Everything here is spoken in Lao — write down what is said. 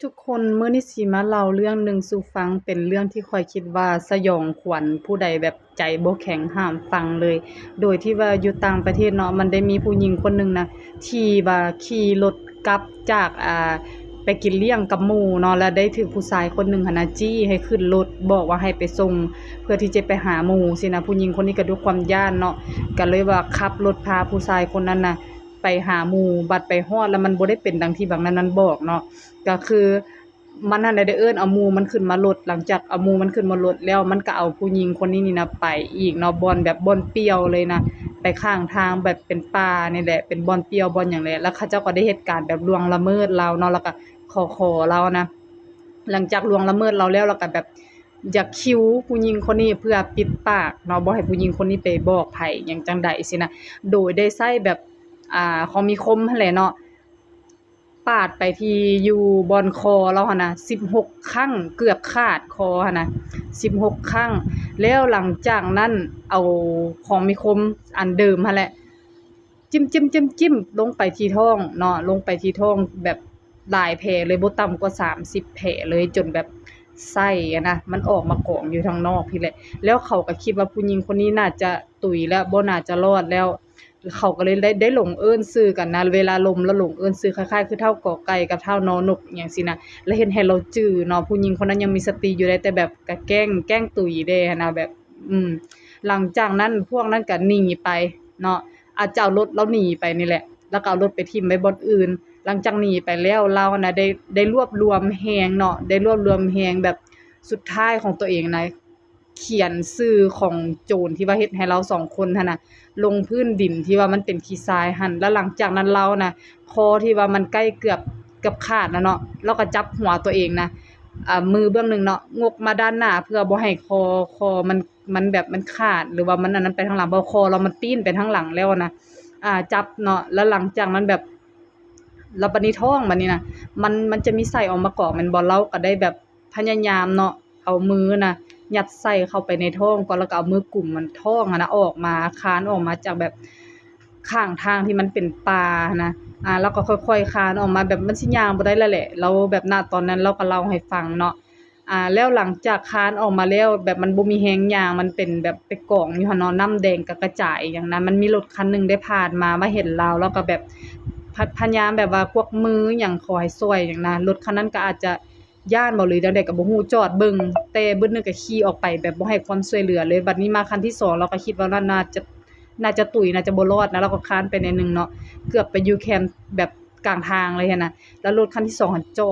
ທຸກຄົນ, ມື້ນີ້ຊິມາເລົ່າເລື່ອງໜຶ່ງສູ່ຟັງ, ເປັນເລື່ອງທີ່ຂ້ອຍຄິດວ່າສະຫຍອງຂວັນ, ຜູ້ໃດແບບໃຈບໍ່ແຂງຫ້າມຟັງເລີຍ. ໂດຍທີ່ວ່າຢູ່ຕ່າງປະເທດເນາະ, ມັນໄດ້ມີຜູ້ຍິງຄົນໜຶ່ງນະ ທີ່ວ່າຂີ່ລົດກັບຈາກ ອ່າ ໄປກິນລ້ຽງກັບໝູ່ເນາະ, ແລ້ວໄດ້ຖືກຜູ້ຊາຍຄົນໜຶ່ງຫັ້ນນະ ຈີ້ໃຫ້ຂຶ້ນລົດ, ບອກວ່າໃຫ້ໄປສົ່ງ ເພື່ອທີ່ຈະໄປຫາໝູ່ຊີ້ນະ. ຜູ້ຍິງຄົນນີ້ກໍດ້ວຍຄວາມຢ້ານເນາະ, ກໍເລີຍວ່າຂັບລົດພາຜູ້ຊາຍຄົນນັ້ນນະໄປຫາໝູ່. ບັດໄປຮອດແລ້ວ ມັນບໍ່ໄດ້ເປັນດັ່ງທີ່ບັກນັ້ນມັນບອກເນາະ, ກໍຄື ມັນຫັ້ນແຫຼະໄດ້ເອີ້ນເອົາໝູ່ມັນຂຶ້ນມາລົດ. ຫຼັງຈາກເອົາໝູ່ມັນຂຶ້ນມາລົດແລ້ວ ມັນກໍເອົາຜູ້ຍິງຄົນນີ້ນີ້ນະໄປອີກເນາະ, ບ່ອນແບບບ່ອນປ່ຽວເລີຍນະ, ໄປຂ້າງທາງແບບເປັນປ່ານີ້ແຫຼະ, ເປັນບ່ອນປ່ຽວບ່ອນຫຍັງແຫຼະ. ແລ້ວເຂົາເຈົ້າກໍໄດ້ເຮັດການແບບລ່ວງລະເມີດລາວເນາະ, ແລ້ວກໍຂໍ ຂໍລາວນະ. ຫຼັງຈາກລ່ວງລະເມີດລາວແລ້ວ ແລ້ວກໍແບບຢາກຄິວຜູ້ຍິງຄົນນີ້ເພື່ອປິດປາກເນາະ, ບໍ່ໃຫ້ຜູ້ຍິງຄົນນີ້ໄປບອກໃຜຫຍັງຈັ່ງໃດຊີ້ນະ, ໂດຍໄດ້ໃຊ້ແບບ ອ່າ ຂອງມີຄົມຫັ້ນແຫຼະເນາະ ປາດໄປທີ່ຢູ່ບ່ອນຄໍລາວຫັ້ນນະ ສິບຫົກຄັ້ງ, ເກືອບຂາດຄໍຫັ້ນນະ ສິບຫົກຄັ້ງ. ແລ້ວຫຼັງຈາກນັ້ນເອົາຂອງມີຄົມອັນເດີມຫັ້ນແຫຼະ ຈິ້ມໆໆໆ ລົງໄປທີ່ທ້ອງເນາະ, ລົງໄປທີ່ທ້ອງແບບຫຼາຍແຜເລີຍ, ບໍ່ຕ່ຳກວ່າສາມສິບແຜເລີຍ, ຈົນແບບໄສ້ຫັ້ນນະ ມັນອອກມາກອງຢູ່ທາງນອກພີ້ແຫຼະ. ແລ້ວເຂົາກໍຄິດວ່າຜູ້ຍິງຄົນນີ້ໜ້າຈະຕຸຍແລ້ວ, ບໍ່ໜ້າຈະລອດແລ້ວ. ເຂົາກໍເລີຍໄດ້ ໄດ້ຫຼົງເອີ້ນຊື່ກັນນະ, ເວລາລົມແລ້ວຫຼົງເອີ້ນຊື່ ຄ້າຍໆຄືທ້າວ ກ ໄກ່ ກັບທ້າວ ນ ນົກ ຫຍັງຊີ້ນະ, ແລ້ວເຮັດໃຫ້ລາວຈື່ເນາະ. ຜູ້ຍິງຄົນນັ້ນຍັງມີສະຕິຢູ່ເດ້, ແຕ່ແບບກະແກ້ງ ແກ້ງຕຸຍແດ່ຫັ້ນນະ, ແບບ ອືມ. ຫຼັງຈາກນັ້ນພວກນັ້ນກະໜີໄປເນາະ, ອາດຈະເອົາລົດລາວໜີໄປນີ້ແຫຼະ, ແລ້ວກໍເອົາລົດໄປຖິ້ມໄວ້ບ່ອນອື່ນ. ຫຼັງຈາກໜີໄປແລ້ວ ລາວຫັ້ນນະໄດ້ ໄດ້ລວບລວມແຮງເນາະ, ໄດ້ລວບລວມແຮງແບບສຸດທ້າຍຂອງຕົວເອງນະ ຂຽນຊື່ຂອງໂຈນທີ່ວ່າເຮັດໃຫ້ລາວສອງຄົນຫັ້ນນະ ລົງພື້ນດິນທີ່ວ່າມັນເປັນຂີ້ຊາຍຫັ້ນ. ແລ້ວຫຼັງຈາກນັ້ນລາວນະ ຄໍທີ່ວ່າມັນໃກ້ເກືອບ ເກືອບຂາດແລ້ວເນາະ, ລາວກໍຈັບຫົວຕົວເອງນະ ອ່າ ມືເບື້ອງໜຶ່ງເນາະ ງົກມາດ້ານໜ້າ ເພື່ອບໍ່ໃຫ້ຄໍ ຄໍມັນ ມັນແບບມັນຂາດ ຫຼືວ່າມັນອັນນັ້ນໄປທາງຫຼັງ, ເພາະຄໍລາວມັນປີ້ນໄປທາງຫຼັງແລ້ວນະ. ອ່າ ຈັບເນາະ, ແລ້ວຫຼັງຈາກນັ້ນແບບ ແລ້ວບັດນີ້ທ້ອງບັດນີ້ນະ ມັນ ມັນຈະມີໄສ້ອອກມາກອກແມ່ນບໍ່? ລາວກໍໄດ້ແບບ ພະຍາຍາມເນາະ ເອົາມືນະ ຍັດໄສ້ເຂົ້າໄປໃນທ້ອງກ່ອນ ແລ້ວກໍເອົາມືກຸມມັນທ້ອງຫັ້ນນະ ອອກມາ ຄານອອກມາຈາກແບບຂ້າງທາງທີ່ມັນເປັນປ່າຫັ້ນນະ. ອ່າ ລາວກໍຄ່ອຍໆຄານອອກມາ ແບບມັນຊິຍ່າງບໍ່ໄດ້ແລ້ວແຫຼະ ລາວແບບ ນະຕອນນັ້ນລາວກໍເລົ່າໃຫ້ຟັງເນາະ. ອ່າ ແລ້ວຫຼັງຈາກຄານອອກມາແລ້ວ ແບບມັນບໍ່ມີແຮງຍ່າງ ມັນເປັນແບບໄປກອງຢູ່ຫັ້ນເນາະ ນ້ຳແດງກໍກະຈາຍຫຍັງນະ. ມັນມີລົດຄັນໜຶ່ງໄດ້ຜ່ານມາ ມາເຫັນລາວ ລາວກໍແບບ ພະ ພະຍາຍາມແບບວ່າກວັກມືຫຍັງ ຂໍໃຫ້ຊ່ວຍຫຍັງນະ. ລົດຄັນນັ້ນກໍອາດຈະ ຢ້ານບໍ່ ຫຼືແນວໃດກໍບໍ່ຮູ້ ຈອດເບິ່ງ ແຕ່ບຶດໜຶ່ງກໍຂີ່ອອກໄປແບບບໍ່ໃຫ້ຄວາມຊ່ວຍເຫຼືອເລີຍ. ບັດນີ້ມາຄັນທີສອງ ລາວກໍຄິດວ່ານັ້ນໜ້າຈະ ໜ້າຈະຕຸຍ ໜ້າຈະບໍ່ລອດນະ, ລາວກໍຄານໄປໜ້ອຍໜຶ່ງເນາະ ເກືອບໄປຢູ່ແຄມແບບກາງທາງເລີຍຫັ້ນນະ. ແລ້ວລົດຄັນທີສອງຫັ້ນຈອ